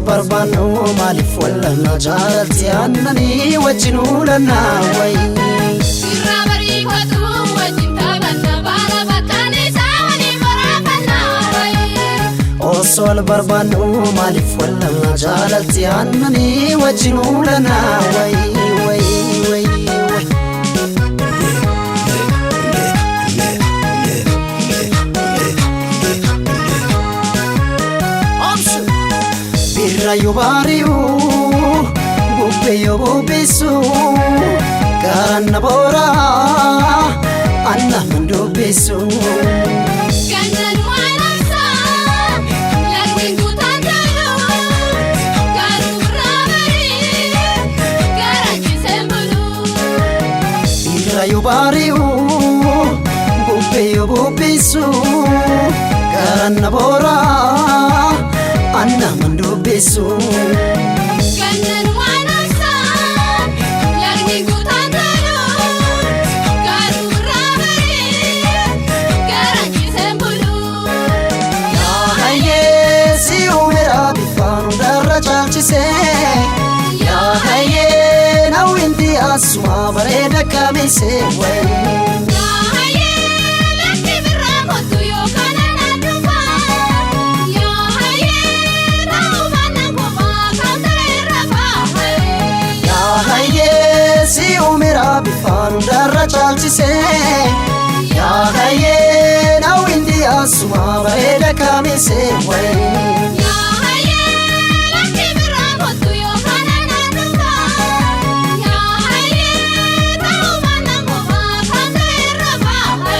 barbaannu maaliif wallanna jaalalti aannanii wajjin uulanna wayi. Birraa barii kootu wajjin taphanna baala bakkaan isaa waliin waraabbanna wayi. Osoo wal barbaannu maaliif wallanna jaalalti aannanii wajjin uulanna wayi wayi wayi wayi. Birra yoo baari'u bubbee yoo bubbisu garaan na boora anna man dubbisu. Gannan waan amsaa lagni guutaan tolu garuu birraa barii garaan ciiseen bulu. Birra yoo baari'u bubbee yoo bubbisu garaan na boora anna man dubbisu. Gannan waan amsaa lagni guutaan tolu garuu birraa barii garaan ciiseen bulu. Yaa hayyee si uumeera bifaan hundarra caalchisee, yaa hayyee nawwinti asuma bareeda kaamisee wayi. Yaa hayyee lakki birraa kootu yookaan anaan dhufa. Yaa hayyee ta'uu baannaan kophaa kan ta'e irra faaha. Yaa hayyee si uumeera bifaan hundarra caalchisee, yaa hayyee nawwinti asuma bareeda kaamisee wayi. Yaa hayyee lakki birraa kootu yookaan anaan dhufa. Yaa hayyee ta'uu baannaan kophaa kan ta'e irra faaha.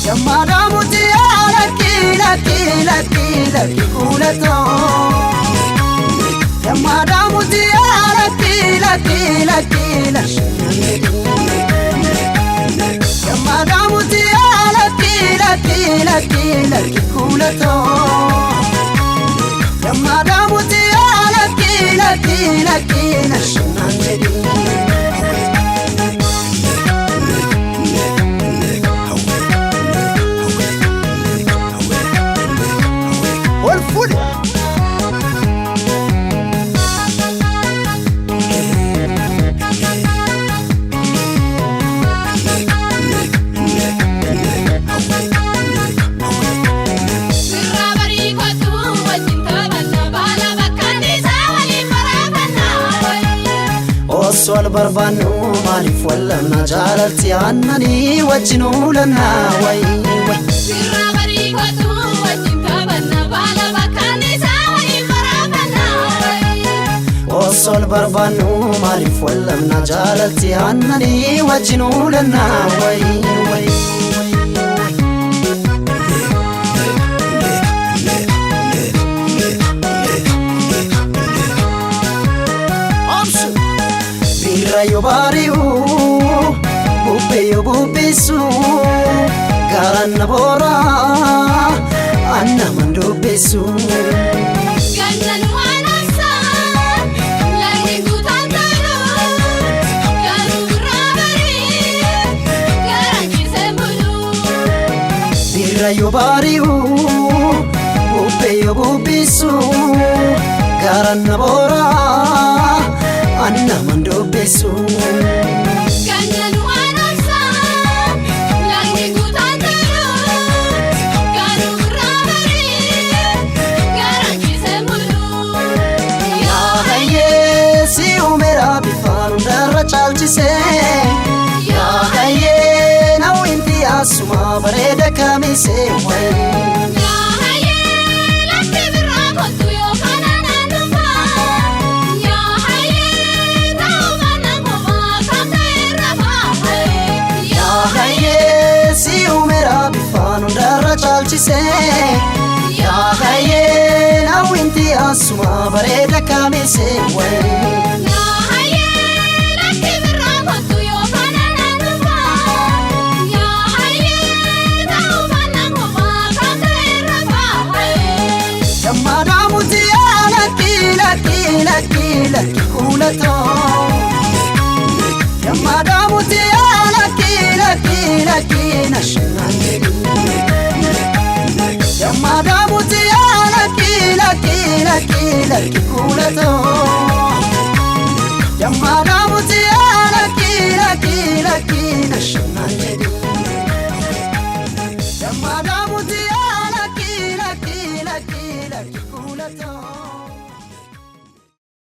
Gammaadaamuti lakki lakki lakki lakki kuulatoo. Gammaadaamuti lakki lakki lakki lakki. Gammaadaamuti lakki lakki lakki lakki kuulatoo. Gammaadaamuti lakki lakki lakki lakki. Ol fuudhi. Birraa barii kootu wajjin taphanna baala bakkaan isaa waliin waraabbanna wayi. Osoo wal barbaannu maaliif wallanna jaalalti aannanii wajjin uulanna wayi wayi. Birraa barii kootu wajjin taphanna baala bakkaan isaa waliin waraabbanna wayi. Osoo wal barbaannu maaliif wallanna jaalalti aannanii wajjin uulanna wayi wayi. Birra yoo baari'u bubbee yoo bubbisu garaan na boora anna man dubbisu. Gannan waan amsaa lagni guutaan tolu garuu birraa barii garaan ciiseen bulu. Birra yoo baari'u bubbee yoo bubbisu garaan na boora anna man dubbisu. Gannan waan amsaa lagni guutaan tolu garuu birraa barii garaan ciiseen bulu. Yaa hayyee si uumeera bifaan hundarra caalchisee, yaa hayyee nawwinti asuma bareeda kaamisee wayi. Yaa hayyee lakki birraa kootu yookaan anaan dhufa. Yaa hayyee ta'uu baannaan kophaa kan ta'e irra faaha. Yaa hayyee si uumeera bifaan hundarra caalchisee, yaa hayyee nawwinti asuma bareeda kaamisee wayi. Yaa hayyee lakki birraa kootu yookaan anaan dhufa. Yaa hayyee ta'uu baannaan kophaa kan ta'e irra faaha. Gammaadaamuti lakki lakki lakki lakki kuulatoo. Gammaadaamuti lakki lakki lakki nashinaan jedhi. Gammaadaamuti lakki. Lakki lakki lakki kuulatoo. Dammaadhaan.